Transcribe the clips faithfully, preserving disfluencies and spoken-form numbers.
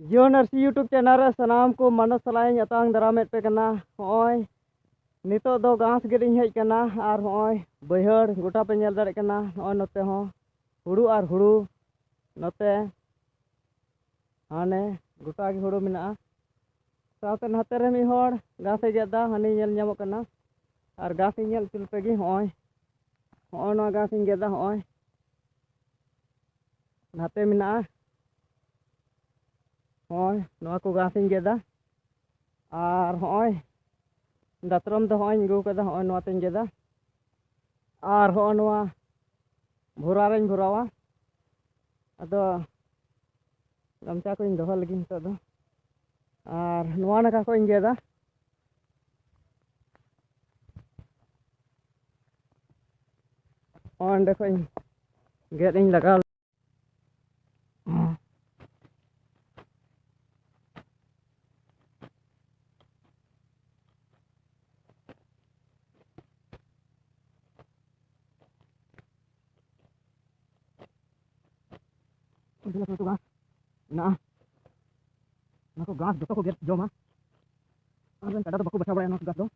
Jio Narsi YouTube channel ᱨᱮ ᱥᱟᱱᱟᱢ ᱠᱚ ᱢᱟᱱᱚᱛ ᱥᱟᱞᱟᱜ ᱤᱧ ᱟᱛᱟᱝ ᱫᱟᱨᱟᱢᱮᱫ ᱯᱮ ᱠᱟᱱᱟ᱾ ᱦᱚᱸᱜᱼᱚᱭ ᱱᱤᱛᱚᱜ ᱫᱚ ᱜᱷᱟᱥ ᱜᱮᱫ ᱤᱧ ᱦᱮᱡ ᱠᱟᱱᱟ, ᱟᱨ ᱦᱚᱸᱜᱼᱚᱭ ᱵᱟᱹᱭᱦᱟᱹᱲ ᱜᱚᱴᱟ ᱯᱮ ᱧᱮᱞ ᱫᱟᱲᱮᱭᱟᱜ ᱠᱟᱱᱟ᱾ ᱱᱚᱜᱼᱚᱭ ᱱᱚᱛᱮ ᱦᱚᱸ ᱦᱩᱲᱩ ᱟᱨ ᱦᱩᱲᱩ, ᱱᱚᱛᱮ ᱦᱟᱱᱮ ᱜᱚᱴᱟ ᱜᱮ ᱦᱩᱲᱩ ᱢᱮᱱᱟᱜᱼᱟ᱾ ᱥᱟᱶᱛᱮ ᱱᱟᱛᱮ ᱨᱮ ᱢᱤᱫ ᱦᱚᱲ ᱜᱷᱟᱥ ᱮ ᱜᱮᱫ ᱮᱫᱟ, ᱦᱟᱹᱱᱤ ᱧᱮᱞ ᱧᱟᱢᱚᱜ ᱠᱟᱱᱟ᱾ ᱟᱨ ᱜᱷᱟᱥ ᱤᱧ ᱧᱮᱞ ᱦᱚᱪᱚ ᱞᱮᱯᱮ ᱜᱮ, ᱦᱚᱸᱜᱼᱚᱭ, ᱦᱚᱸᱜᱼᱚᱭ ᱱᱚᱣᱟ ᱜᱷᱟᱥ ᱤᱧ ᱜᱮᱫᱟ, ᱦᱚᱸᱜᱼᱚᱭ ᱱᱟᱛᱮ ᱢᱮᱱᱟᱜᱼᱟ, ᱦᱚᱸᱜᱼᱚᱭ ᱱᱚᱣᱟ ᱠᱚ ᱜᱷᱟᱥ ᱤᱧ ᱜᱮᱫᱟ᱾ ᱟᱨ ᱦᱚᱸᱜᱼᱚᱭ ᱫᱟᱛᱨᱚᱢ ᱫᱚ ᱦᱚᱸᱜᱼᱚᱭ ᱤᱧ ᱟᱹᱜᱩ ᱠᱟᱫᱟ, ᱦᱚᱸᱜᱼᱚᱭ ᱱᱚᱣᱟ ᱛᱤᱧ ᱜᱮᱫᱟ᱾ ᱟᱨ ᱦᱚᱸᱜᱼᱚᱭ ᱱᱚᱣᱟ ᱵᱷᱚᱨᱟ ᱨᱮᱧ ᱵᱷᱚᱨᱟᱣᱟ᱾ ᱟᱫᱚ ᱜᱟᱢᱪᱷᱟ ᱠᱚᱧ ᱫᱚᱦᱚ ᱞᱟᱹᱜᱤᱫ ᱱᱤᱛᱚᱜ ᱫᱚ᱾ ᱟᱨ ᱱᱚᱣᱟ ᱱᱟᱠᱷᱟ ᱠᱷᱚᱡ ᱤᱧ ᱜᱮᱫᱟ᱾ ᱚᱸᱰᱮ ᱠᱷᱚᱡ ᱤᱧ ᱜᱮᱫ ᱤᱧ ᱞᱟᱜᱟᱣ᱾ ᱚᱱᱛᱮ ᱞᱟᱹᱴᱩ ᱞᱟᱹᱴᱩ ᱜᱷᱟᱥ ᱢᱮᱱᱟᱜᱼᱟ᱾ ᱚᱱᱟ ᱠᱚ ᱜᱷᱟᱥ ᱡᱚᱛᱚ ᱠᱚ ᱜᱮᱫ ᱡᱚᱢᱟ᱾ ᱟᱞᱮᱨᱮᱱ ᱠᱟᱰᱟ ᱫᱚ ᱵᱟᱠᱚ ᱵᱟᱪᱷᱟᱣ ᱵᱟᱲᱟᱭᱟ ᱱᱚᱣᱟ ᱠᱚ ᱜᱷᱟᱥ ᱫᱚ᱾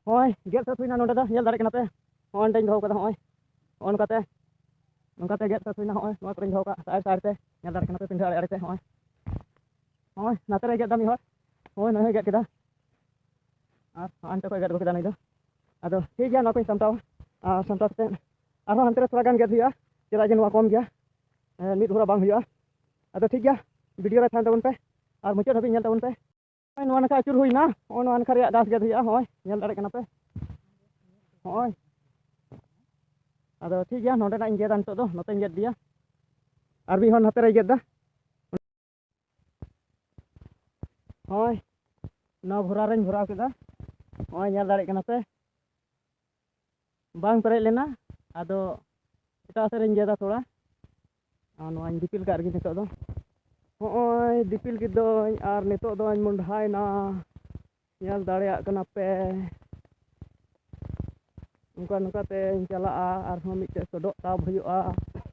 ᱦᱳᱭ, ᱜᱮᱫ ᱥᱟᱹᱛ ᱦᱩᱭᱱᱟ ᱱᱚᱸᱰᱮ ᱫᱚ, ᱧᱮᱞ ᱫᱟᱲᱮᱭᱟᱜ ᱠᱟᱱᱟ ᱯᱮ᱾ ᱦᱚᱸᱜᱼᱚᱭ ᱱᱚᱸᱰᱮᱧ ᱫᱚᱦᱚ ᱠᱟᱫᱟ, ᱦᱚᱸᱜᱼᱚᱭ, ᱦᱚᱸᱜᱼᱚ ᱱᱚᱝᱠᱟᱛᱮ, ᱱᱚᱝᱠᱟᱛᱮ ᱜᱮᱫ ᱥᱟᱹᱛ ᱦᱩᱭᱱᱟ᱾ ᱦᱚᱸᱜᱼᱚᱭ ᱱᱚᱣᱟ ᱠᱚᱨᱮᱧ ᱫᱚᱦᱚ ᱠᱟᱜᱼᱟ, side side ᱛᱮ, ᱧᱮᱞ ᱫᱟᱲᱮᱭᱟᱜ ᱠᱟᱱᱟ ᱯᱮ, ᱯᱤᱸᱰᱷᱟᱹ ᱟᱲᱮ ᱟᱲᱮ ᱛᱮ᱾ ᱦᱚᱸᱜᱼᱚᱭ, ᱦᱚᱸᱜᱼᱚᱭ ᱱᱟᱛᱮ ᱨᱮᱭ ᱜᱮᱫ ᱫᱟ ᱢᱤᱫ ᱦᱚᱲ, ᱦᱳᱭ, ᱱᱩᱭ ᱦᱚᱸᱭ ᱜᱮᱫ ᱠᱮᱫᱟ, ᱟᱨ ᱦᱟᱱᱛᱮ ᱠᱷᱚᱡ ᱜᱮᱫ ᱟᱹᱜᱩ ᱠᱮᱫᱟ ᱱᱩᱭ ᱫᱚ᱾ ᱟᱫᱚ ᱴᱷᱤᱠ ᱜᱮᱭᱟ, ᱱᱚᱣᱟ ᱠᱚᱧ ᱥᱟᱢᱴᱟᱣᱟ, ᱟᱨ ᱥᱟᱢᱴᱟᱣ ᱠᱟᱛᱮ ᱟᱨᱦᱚᱸ ᱦᱟᱱᱛᱮ ᱨᱮ ᱛᱷᱚᱲᱟ ᱜᱟᱱ ᱜᱮᱫ ᱦᱩᱭᱩᱜᱼᱟ, ᱪᱮᱫᱟᱜ ᱡᱮ ᱱᱚᱣᱟ ᱠᱚᱢ ᱜᱮᱭᱟ, ᱮ, ᱢᱤᱫ ᱦᱚᱨᱟ ᱵᱟᱝ ᱦᱩᱭᱩᱜᱼᱟ᱾ ᱟᱫᱚ ᱴᱷᱤᱠ ᱜᱮᱭᱟ, video ᱨᱮ ᱛᱟᱦᱮᱱ ᱛᱟᱵᱚᱱ ᱯᱮ ᱟᱨ ᱢᱩᱪᱟᱹᱫ ᱦᱟᱹᱵᱤᱡ ᱧᱮᱞ ᱛᱟᱵᱚᱱ ᱯᱮ᱾ ᱱᱚᱜᱼᱚᱭ ᱱᱚᱣᱟ ᱱᱟᱠᱷᱟ ᱟᱹᱪᱩᱨ ᱦᱩᱭᱱᱟ, ᱱᱚᱜᱼᱚᱭ ᱱᱚᱣᱟ ᱱᱟᱠᱷᱟ ᱨᱮᱭᱟᱜ ᱜᱷᱟᱥ ᱜᱮᱫ ᱦᱩᱭᱩᱜᱼᱟ᱾ ᱦᱚᱸᱜᱼᱚᱭ ᱧᱮᱞ ᱫᱟᱲᱮᱭᱟᱜ ᱠᱟᱱᱟ ᱯᱮ, ᱦᱚᱸᱜᱼᱚᱭ᱾ ᱟᱫᱚ ᱴᱷᱤᱠ ᱜᱮᱭᱟ, ᱱᱚᱸᱰᱮᱱᱟᱜ ᱤᱧ ᱜᱮᱫᱟ ᱱᱤᱛᱚᱜ ᱫᱚ, ᱱᱚᱛᱮᱧ ᱜᱮᱫ ᱤᱫᱤᱭᱟ᱾ ᱟᱨ ᱢᱤᱫ ᱦᱚᱲ ᱱᱚᱛᱮ ᱨᱮᱭ ᱜᱮᱫ ᱫᱟ᱾ ᱦᱚᱸᱜᱼᱚᱭ ᱱᱚᱣᱟ ᱵᱷᱚᱨᱟ ᱨᱮᱧ ᱵᱷᱚᱨᱟᱣ ᱠᱮᱫᱟ, ᱦᱚᱸᱜᱼᱚᱭ ᱧᱮᱞ ᱫᱟᱲᱮᱭᱟᱜ ᱠᱟᱱᱟ ᱯᱮ᱾ ᱵᱟᱝ ᱯᱮᱨᱮᱡ ᱞᱮᱱᱟ᱾ ᱟᱫᱚ ᱮᱴᱟᱜ ᱥᱮᱫ ᱨᱤᱧ ᱜᱮᱫᱟ ᱛᱷᱚᱲᱟ᱾ ᱟᱨ ᱱᱚᱣᱟᱧ ᱫᱤᱯᱤᱞ ᱠᱟᱜ ᱨᱮᱜᱮ ᱱᱤᱛᱚᱜ ᱫᱚ᱾ ᱦᱚᱸᱜᱼᱚᱭ ᱫᱤᱯᱤᱞ ᱠᱤᱫᱟᱹᱧ ᱟᱨ ᱱᱤᱛᱚᱜ ᱫᱚᱧ ᱢᱚᱸᱰᱷᱟᱭᱮᱱᱟ᱾ ᱧᱮᱞ ᱫᱟᱲᱮᱭᱟᱜ ᱠᱟᱱᱟ ᱯᱮ, ᱱᱚᱝᱠᱟ ᱱᱚᱝᱠᱟ ᱛᱮᱧ ᱪᱟᱞᱟᱜᱼᱟ, ᱟᱨᱦᱚᱸ ᱢᱤᱫᱴᱮᱡ ᱥᱚᱰᱚᱜ ᱛᱟᱵ ᱦᱩᱭᱩᱜᱼᱟ᱾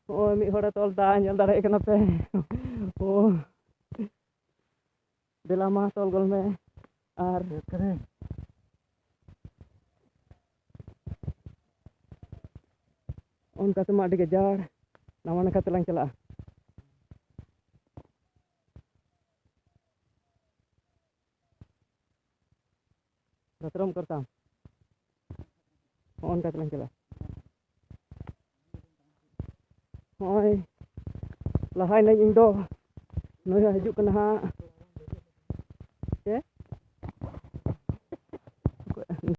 ᱱᱚᱜᱼᱚᱭ ᱢᱤᱫ ᱦᱚᱲᱮ ᱛᱚᱞ ᱫᱟ, ᱧᱮᱞ ᱫᱟᱲᱮᱭᱟᱜ ᱠᱟᱱᱟ ᱯᱮ᱾ ᱳ, ᱫᱮᱞᱟ ᱢᱟ ᱛᱚᱞ ᱜᱚᱞ ᱢᱮ᱾ ᱟᱨ ᱚᱱᱠᱟ ᱛᱮᱢᱟ ᱟᱹᱰᱤ ᱜᱟᱡᱟᱲ, ᱱᱟᱣᱟ ᱱᱟᱠᱷᱟ ᱛᱮᱞᱟᱝ ᱪᱟᱞᱟᱜᱼᱟ᱾ ᱫᱟᱛᱨᱚᱢ ᱠᱚᱨᱮ ᱛᱟᱢ᱾ ᱦᱚᱸᱜᱼᱚ ᱱᱚᱝᱠᱟ ᱛᱮᱞᱟᱝ ᱪᱟᱞᱟᱜᱼᱟ᱾ ᱦᱚᱸᱜᱼᱚᱭ ᱞᱟᱦᱟᱭ ᱱᱟᱹᱧ ᱤᱧ ᱫᱚ, ᱱᱩᱭ ᱦᱚᱸ ᱦᱤᱡᱩᱜ ᱠᱟᱱᱟ ᱦᱟᱸᱜ᱾